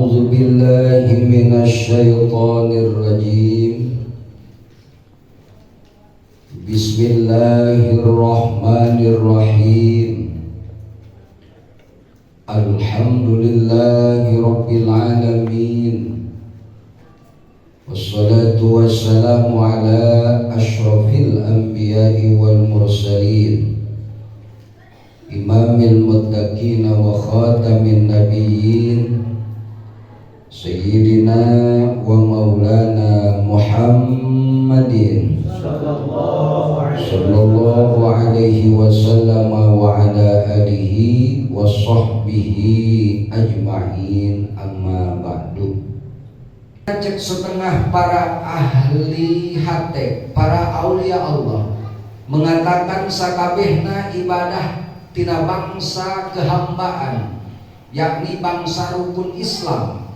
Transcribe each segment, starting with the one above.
A'udzu billahi minasy syaithanir rajim. Bismillahirrahmanirrahim. Alhamdulillahi rabbil alamin. Wassalatu wassalamu ala asyrafil anbiya'i wal mursalin, imamil muttaqin wa khatamin nabiyyin, sayyidina wa maulana Muhammadin sallallahu alaihi wasallam wa ala alihi wa sahbihi ajma'in, amma ba'du. Cek setengah para ahli hate, para aulia Allah mengatakan sakabehna ibadah tina bangsa kehambaan, yakni bangsa rukun Islam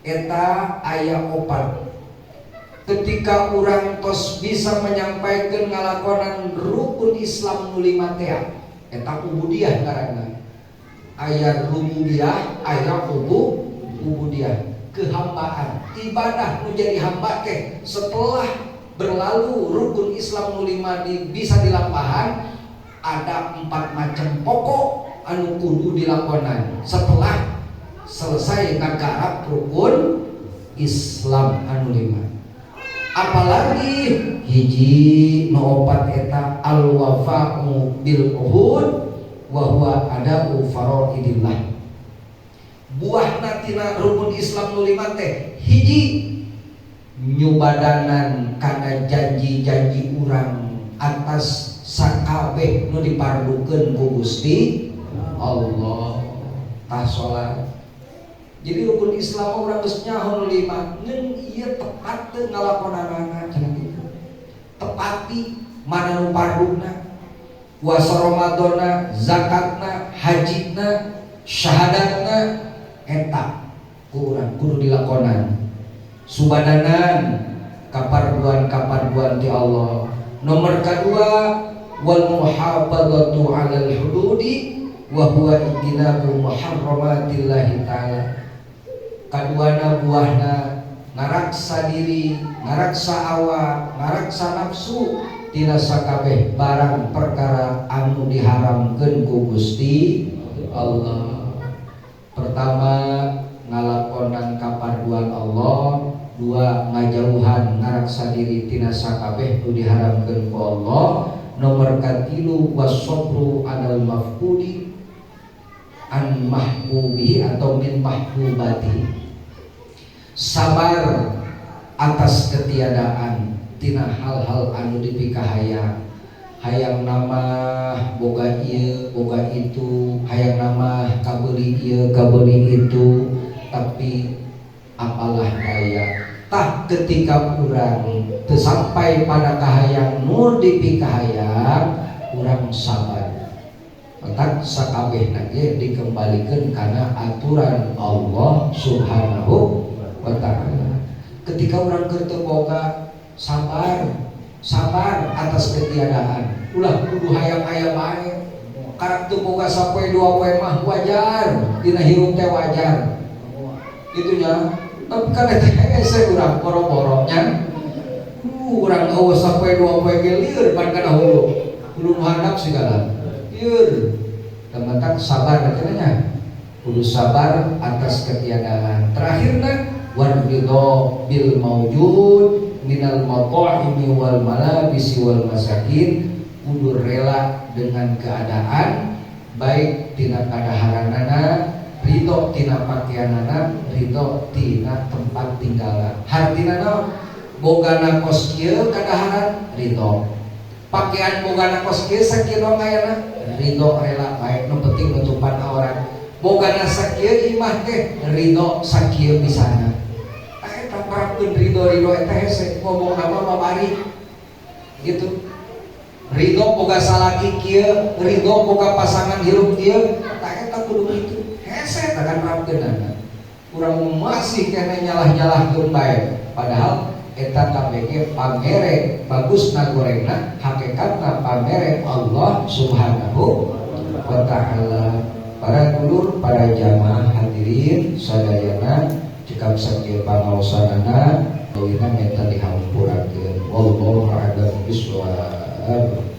eta aya opat. Ketika urang tos bisa menyampaikan ngalakonan rukun Islam nu lima tea, eta ubudiyah ngaranna. Aya rububiyah, aya ubudiyah, kehambaan, ibadah nu jadi hamba teh setelah berlalu rukun Islam nu lima bisa dilampahan, ada empat macam pokok anu kudu dilakonan setelah selesai ngagarap rukun Islam anu lima. Apalagi hiji nu opat eta al wafa'u bil uhud wa huwa ada'u faraidillah. Buahna tina rukun Islam nu lima teh hiji, nyubadanan kana janji-janji urang atas sakabeh nu dipardukeun ku Gusti Allah. Tah, salat. Jadi rukun Islam urang geus nyaho nu lima, ngeun ieu tepat teu ngalakonanana cenah kitu. Tepati mana nu parduna, puasa Ramadana, zakatna, hajina, syahadatna, eta ku urang kudu dilakonan, subadanan kaparduan-kaparduan ti Allah. Nomor kedua, wal muhafadzatu 'alal hududi wa huwa ijtinabu muharramatillahi ta'ala. Kaduana buahna ngaraksa diri, ngaraksa awak, ngaraksa nafsu tina sakabeh barang perkara anu diharamkeun ku Gusti Allah. Pertama, ngalakonan kaparduan Allah. Dua, ngajauhan, ngaraksa diri tina sakabeh nu diharamkeun ku Allah. Nomor katilu, wasabru alal mafqudi an mahbubihi atau min mahbubati, sabar atas ketiadaan tina hal-hal anu dipikahayang. Hayang nama boga ieu, boga itu, hayang nama kabeli ieu, kabeli itu, tapi apalah daya. Tah, ketika urang teu sampai pada kahayang nu dipikahayang, urang sabar. Matak sakabehna ge dikembalikan karena aturan Allah Subhanahu wa Ta'ala. Ketika urang keur teu boga, sabar, sabar atas ketiadaan. Ulah kudu hayang aya bae. Karak teu boga sapoe dua poe mah wajar, dina hirup teh wajar itunya. Tapi kan eta hese urang boro-boro nya. Urang eueuh sapoe dua poe ge lieur pan kana hulu hulu nu handap segala lieur. Matak sabar nya, kudu sabar atas ketiadaan. Terakhirna, war ridho bil maujud minal mata'imi wal malabisi wal masakin. Kudu rela dengan keadaan, baik tina kadaharanana, ridho tina pakaianana, ridho tina tempat tinggalna. Hartina naon? Bogana kos kieu kadaharan, ridho. Pakaian bogana kos kieu, sakieu doang ayana, ridho, rela baik, nu penting nutupan aurat. Bogana sakieu imah teh, ridho sakieu bisana. Tah, eta nerapkeun ridho-ridho eta hese. Ngomong nama babari gitu, ridho boga salaki kieu, ridho boga pasangan hirup kieu. Tah, eta kudu kitu. Hese tah kan nerapkeunana. Urang masih keneh nyalah-nyalahkeun bae, padahal eta KBG pamere bagus na gorengna, hakikatna pamere Allah Subhanahu wa Ta'ala. Para dulur, para jamaah, hadirin sadayana. Cekap sakieu pangaosanana, leuwihna minta dihampurakeun. Wallahu a'lam bishawab.